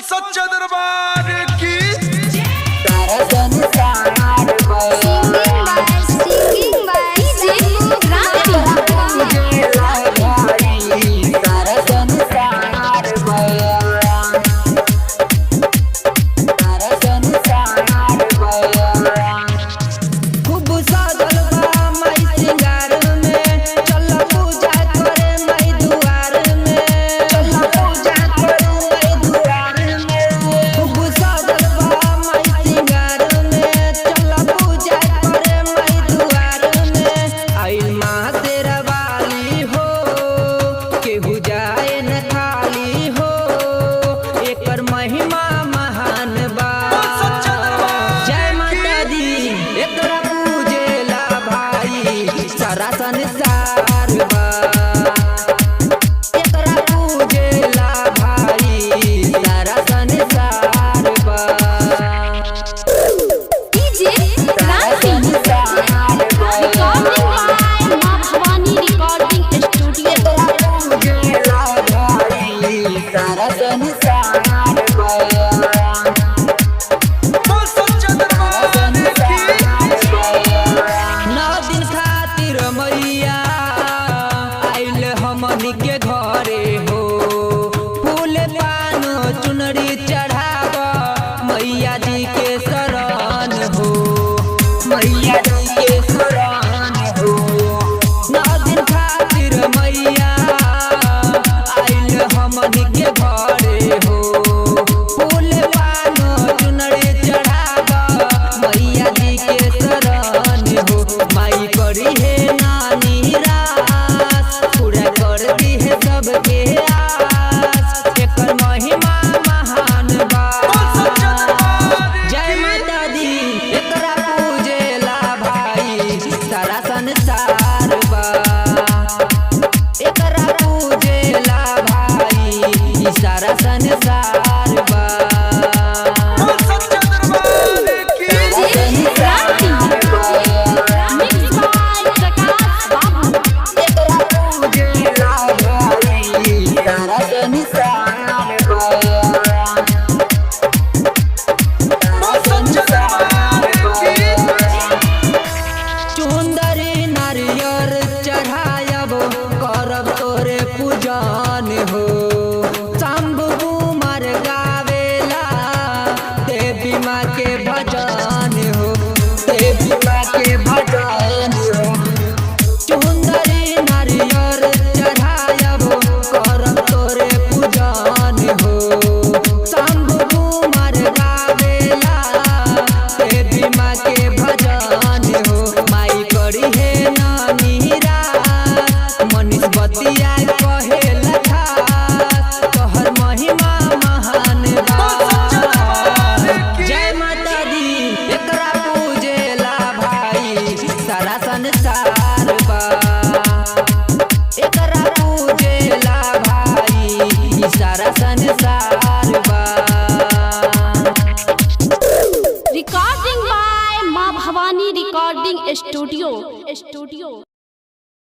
सच्चा दरबार की। Singing by DJ Kranti. खूब सजल बा माई सिंगार में, चल पूजा करे माई दुआर में, चल पूजा करे माई दुआर में। खूब सजल बा माई सिंगार में, चल पूजा करे माई दुआर में। आइल माँ तेरा वाली हो, केहू जाए न खाली हो, एकर महिमा महान बा। जय माता दी, एकरा पूजेला भाई सारा संसार बा। एकरा पूजेला भाई सारा संसार बा। DJ Kranti. Recording by Maa Bhavani Recording Studio. बोल सच्चा दरबार की। नौ दिन खातिर मैया आइल हमनी के घरे हो, फूल पान चुनरी चढ़ाव मैया जी के शरण हो, मैया जी के शरण हो। नौ दिन खातिर मैया आइल हमनी के घरे हो, फूल पान चुनरी चढ़ाव मैया जी के शरण हो। माई करी है नानी रास, पूरा कर दी है सबके आस, एकर महिमा महान बा। जय माता दी, एकरा पूजेला भाई सारा संसार बा। एकरा पूजेला भाई सारा संसार बा। बोल सच्चा दरबार की। DJ Kranti. Mixed by Prakash Babu. बोल सच्चा दरबार की। चुंदरी नारियर चढ़ायब करब तोरे पूजन हो, शंभु कुमार गावेला देवी माँ के भजन हो, देवी माँ के भजन हो। चुंदरी नारियर चढ़ायब करब तोरे पूजन हो, शंभु कुमार गावेला देवी माँ के भजन हो। माई करी है नानी रात, मनीष बतिया कहे खास, तोहर महिमा महान बा। जय माता दी, एकरा पूजेला भाई सारा संसार बा। एकरा पूजेला भाई सारा संसार बा। Recording by Maa Bhavani Recording Studio. Studio.